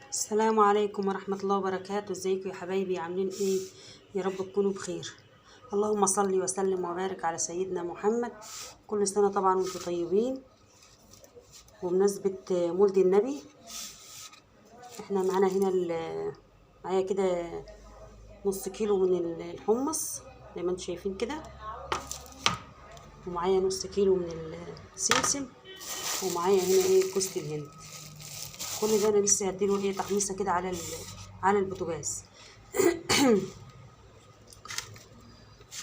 السلام عليكم ورحمة الله وبركاته. ازيكم يا حبايبي؟ عاملين ايه؟ يا رب تكونوا بخير. اللهم صل وسلم وبارك على سيدنا محمد. كل سنة طبعا وانتم طيبين. وبمناسبة مولد النبي احنا معانا هنا معايا كده نص كيلو من الحمص زي ما انتم شايفين كده، ومعايا نص كيلو من السمسم، ومعايا هنا ايه كوسة الهند. كل ده انا لسه هديله ايه تحميصه كده على البوتاجاز.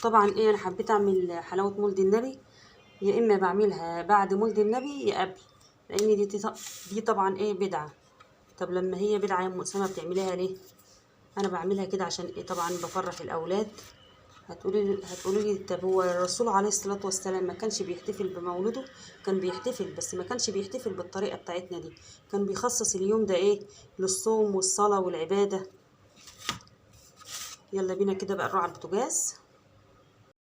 طبعا ايه انا حبيت اعمل حلاوة مولد النبي، يا اما بعملها بعد مولد النبي يا قبل، لان دي طبعا ايه بدعة. طب لما هي بدعة يا ام اسامة بتعمليها ليه؟ انا بعملها كده عشان ايه؟ طبعا بفرح الاولاد. هتقولي لي طب هو الرسول عليه الصلاة والسلام ما كانش بيحتفل بمولده؟ كان بيحتفل، بس ما كانش بيحتفل بالطريقة بتاعتنا دي. كان بيخصص اليوم ده ايه للصوم والصلاة والعبادة. يلا بينا كده بقى نروح على البوتاجاز.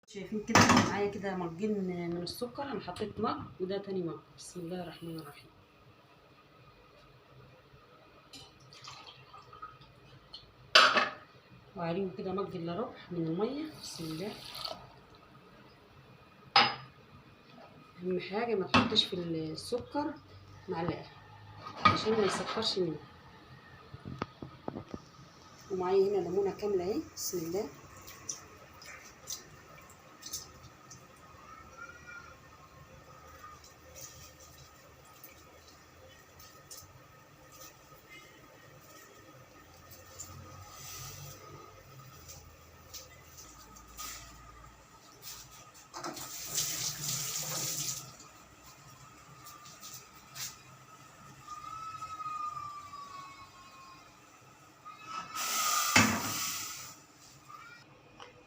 شايفين كده معايا كده مجين من السكر، انا حطيت مج وده تاني مج. بسم الله الرحمن الرحيم. وعليهم كده مج الا ربع من المية. بسم الله. اهم حاجة ما تحطش في السكر معلقه عشان ما يسكرش منه. ومعايا هنا ليمونه كاملة اهي. بسم الله.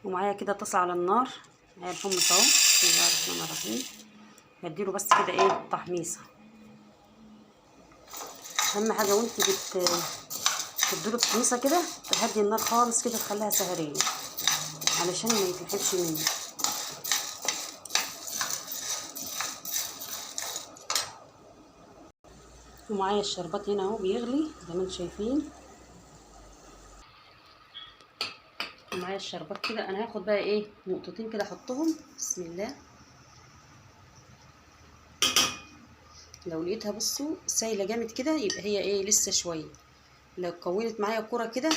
ومعايا كده طاسه على النار، معايا الحمص اهو. بسم الله الرحمن الرحيم. هديله بس كده ايه تحميصه. اهم حاجة وانت بتديله تحميصه كده تهدي النار خالص كده، تخليها سهريه علشان ما يتلحقش منك. ومعايا الشربات هنا اهو بيغلي زي ما انتم شايفين. معايا الشربات كده، انا هاخد بقى ايه نقطتين كده احطهم. بسم الله. لو لقيتها بصوا سايله جامد كده يبقى هي ايه لسه شوية. لو كونت معايا كرة كده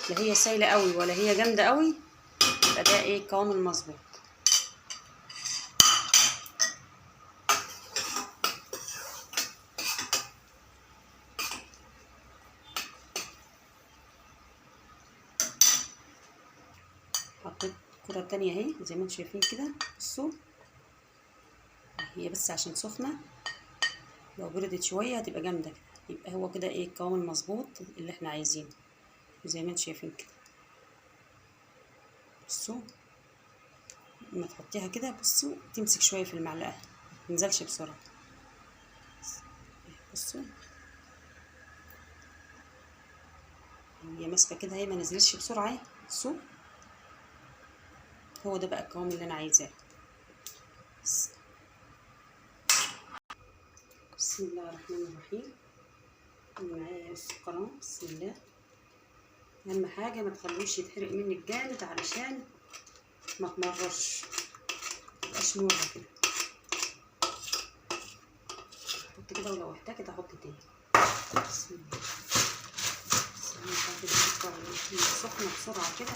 لا هي سايله قوي ولا هي جامدة قوي، يبقى ده ايه القوام المظبوط. حطيت كرة تانية اهي زي ما انتم شايفين كده. بصوا هي بس عشان سخنة، لو بردت شوية هتبقى جامدة كده. يبقى هو كده ايه القوام المظبوط اللي احنا عايزينه زي ما انتم شايفين كده. بصوا لما تحطيها كده بصوا تمسك شوية في المعلقة، ما تنزلش بسرعة. بصوا هي ماسكة كده اهي، ما نزلتش بسرعة اهي. بصوا هو ده بقى القوام اللي انا عايزاه. بسم الله الرحمن الرحيم. معايا السكر اهو. بسم الله. اهم حاجة ما تخلوش يتحرق منك جامد علشان ما تمرش، متبقاش مرة كده. احط كده، ولو احتاجت احط تاني. بسم الله. بسم الله. كده السكر سخنة بسرعة كده.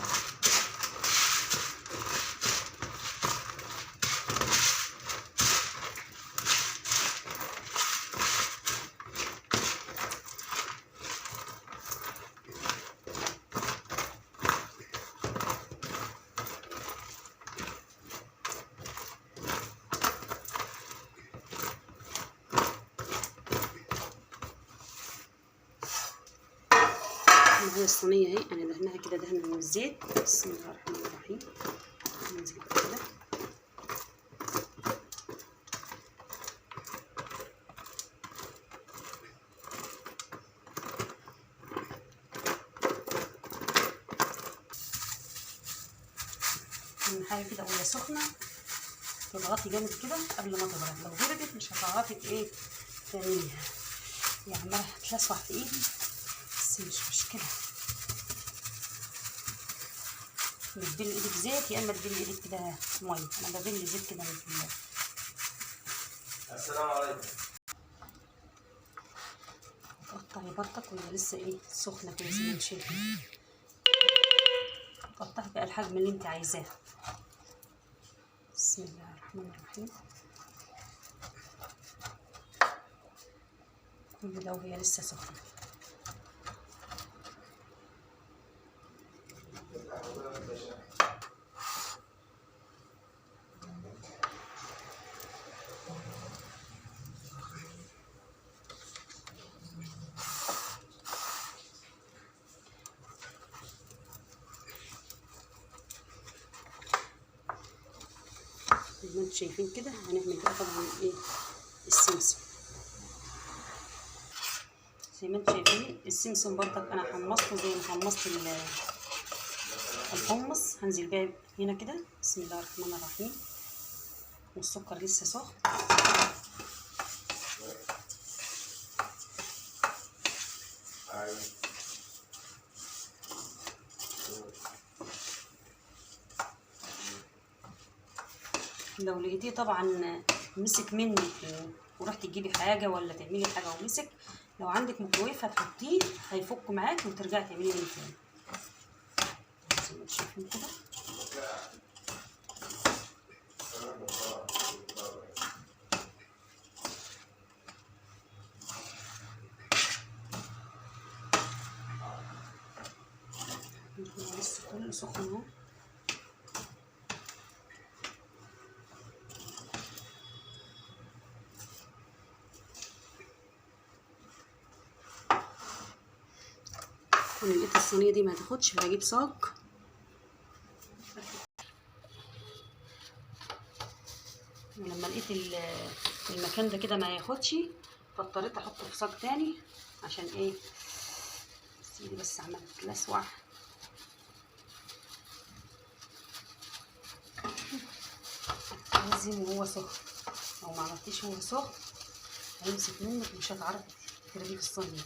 هي الصينية اهي، انا دهناها كده دهنه من الزيت. بسم الله الرحمن الرحيم. ننزل كده. اهم حاجة كده وهي سخنة تضغطي جامد كده قبل ما تبرد. لو بردت مش هتعرفي ايه تعمليها، هي عماله تلسع في ايدي. بس مش مشكلة. بتبل ايدك زيت يا اما تبل ايدك كده مية، انا ببل زيت كده من السلام عليكم. تقطعي برضك وهي لسه ايه سخنة كده زي ما انت شايفين. تقطعي بقى الحجم اللي انت عايزاه. بسم الله الرحمن الرحيم. كل ده وهي لسه سخنة. زي ما انتم شايفين كده هنعمل بقى طبعا ايه السمسم. زي ما انتم شايفين السمسم برضك انا حمصته زي ما حمصت الحمص. هنزل بيه هنا كده، بسم الله الرحمن الرحيم. والسكر لسه سخن. لو لقيتيه طبعا مسك منك ورحتي تجيبي حاجة ولا تعملي حاجة ومسك، لو عندك ميكروويف هتحطيه هيفك معاك وترجعي تعمليه من تاني. زي ما انتم شايفين كده. لسه كله سخن اهو. لقيت الصينية دي ما تاخدش، هجيب صاج. ولما لقيت المكان ده كده ما ياخدش، فاضطريت احطه في صاج تاني عشان ايه، بس ايدي بس عملت لسوع. لازم وهو سخن، لو ما عملتيش وهو سخن هيمسك منك ومش هتعرفي تفرديه في الصينية.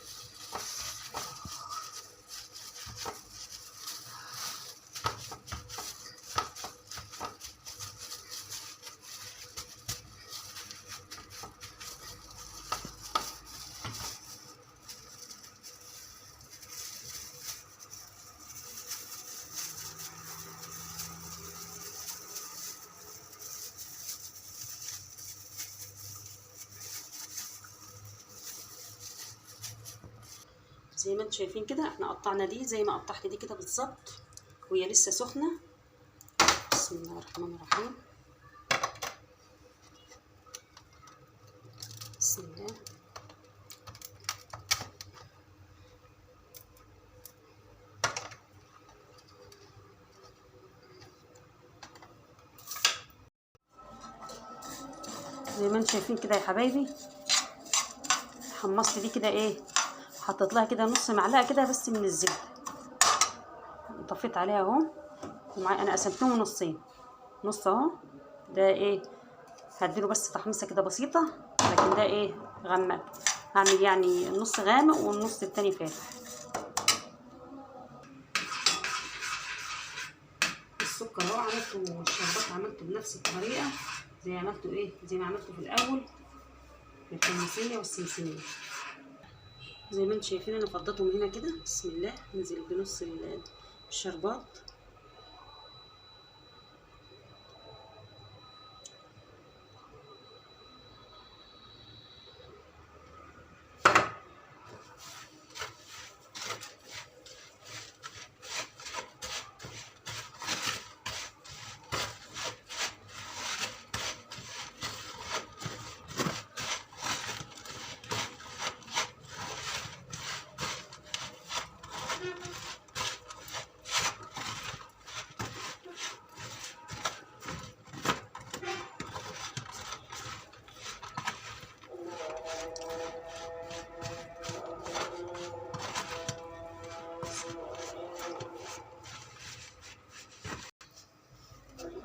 زي ما انتم شايفين كده احنا قطعنا دي زي ما قطعت دي كده بالظبط وهي لسه سخنة. بسم الله الرحمن الرحيم. بسم الله. زي ما انتم شايفين كده يا حبايبي حمصت دي كده ايه، حطيت لها كده نص معلقه كده بس من الزبدة، طفيت عليها اهو. ومعايا انا قسمتهم نصين، نص اهو ده ايه هديله بس تحميصه كده بسيطة، لكن ده ايه غمق، هعمل يعني النص غامق والنص التاني فاتح. السكر اهو عملته والشربات عملته بنفس الطريقة زي عملته ايه، زي ما عملته في الاول في الحمصية والسمسميه. زي ما انتم شايفين انا فضيتهم هنا كده. بسم الله. ننزل بنص الشربات.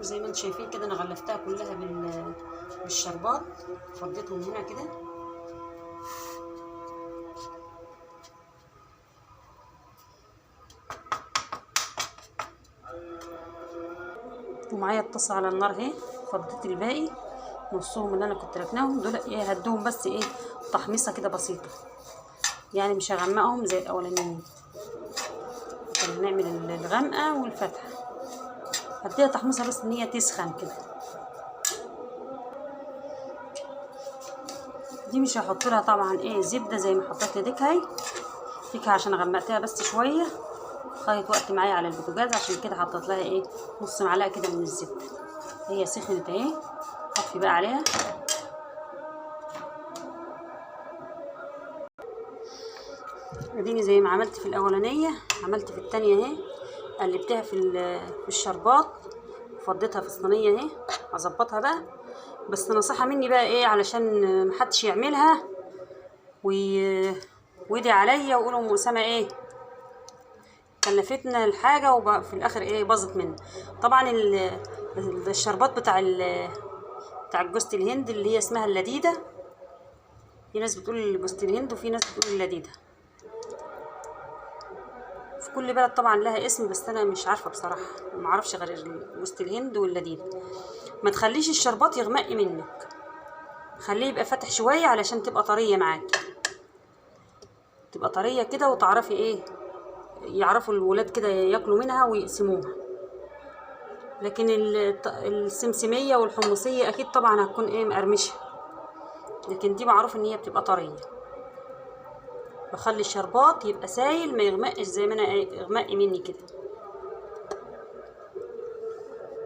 زي ما انتم شايفين كده انا غلفتها كلها بالشربات، فضيتهم هنا كده. ومعايا الطاسه على النار اهي، فضيت الباقي نصهم اللي انا كنت ركناهم دول ايه، هدوهم بس ايه تحميصه كده بسيطة، يعني مش هغمقهم زي الاولانيين. هنعمل الغمقه والفتحة، هديها تحميصه بس ان هي تسخن كده. دي مش هحط لها طبعا ايه زبدة زي ما حطيت لديك، هاي ديك عشان غمقتها بس شوية، خدت وقت معايا على البوتاجاز، عشان كده حطيت لها ايه نص معلقه كده من الزبدة. هي سخنت اهي، هطفي بقى عليها. اديني زي ما عملت في الاولانية عملت في الثانية اهي، قلبتها في الشربات وفضيتها في الصينية اهي. اظبطها بقى، بس نصيحة مني بقى ايه علشان محدش يعملها ويدعي عليا ويقولوا ام اسامة ايه كلفتنا الحاجة وفي الاخر ايه باظت منه. طبعا الشربات بتاع جوزة الهند اللي هي اسمها اللذيذة، في ناس بتقول جوزة الهند وفي ناس بتقول اللذيذة، في كل بلد طبعا لها اسم، بس انا مش عارفه بصراحة، ما اعرفش غير جوزة الهند واللذيذه. ما تخليش الشربات يغمق منك، خليه يبقى فاتح شوية علشان تبقى طرية معاكي، تبقى طرية كده وتعرفي ايه، يعرفوا الولاد كده ياكلوا منها ويقسموها. لكن السمسميه والحمصيه اكيد طبعا هتكون ايه مقرمشه، لكن دي معروف ان هي بتبقى طرية. بخلي الشربات يبقى سايل ما يغمقش زي ما انا اغمق مني كده.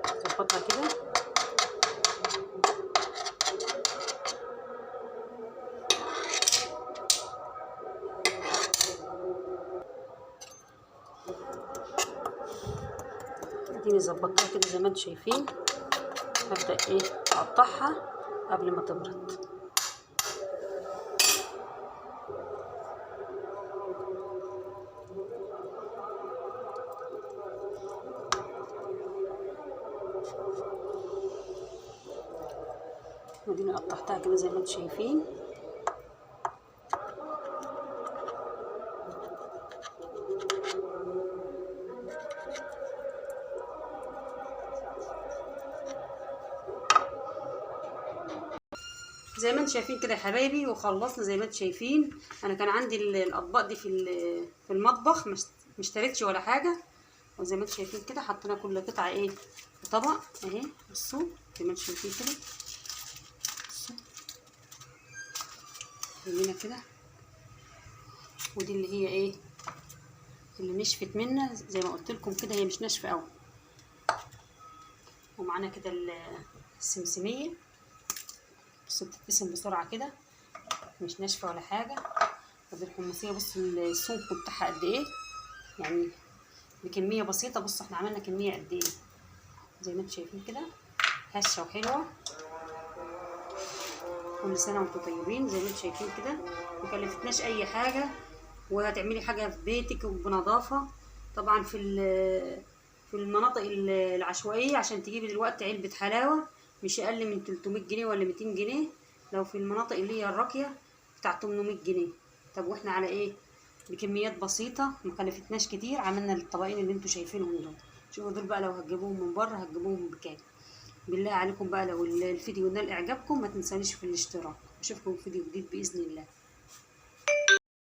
اظبطها كده. اديني ظبطتها كده زي ما انتم شايفين. هبدأ ايه اقطعها قبل ما تبرد. اديني قطعتها كده زي ما انتم شايفين. زي ما انتم شايفين كده يا حبايبي، وخلصنا زي ما انتم شايفين. انا كان عندي الاطباق دي في المطبخ، مش اشتريتش ولا حاجة. وزي ما انتم شايفين كده حطينا كل قطعه ايه في طبق اهي. بصوا زي ما انتم شايفين كده، بصوا خلينا كده. ودي اللي هي ايه اللي نشفت منا زي ما قلت لكم كده، هي مش ناشفة قوي. ومعانا كده السمسميه، بصوا بتتقسم بسرعة كده، مش ناشفة ولا حاجة. ودي الحمصية، بصوا السمك بتاعها قد ايه، يعني بكمية بسيطة. بصوا احنا عملنا كمية قد ايه زي ما انتم شايفين كده، هشه وحلوه. كل سنة وانتم طيبين زي ما انتم شايفين كده، مكلفتناش اي حاجة، وهتعملي حاجة في بيتك وبنظافه. طبعا في المناطق العشوائية عشان تجيبي دلوقتي علبة حلاوة مش اقل من 300 جنيه ولا 200 جنيه، لو في المناطق اللي هي الراقية بتاع 800 جنيه. طب واحنا على ايه؟ بكميات بسيطة ما كلفتناش كتير، عملنا الطبقين اللي انتوا شايفينهم دول. شوفوا دول بقى لو هتجيبوهم من بره هتجيبوهم بكام. بالله عليكم بقى لو الفيديو نال اعجابكم ما تنسانيش في الاشتراك. اشوفكم في فيديو جديد باذن الله.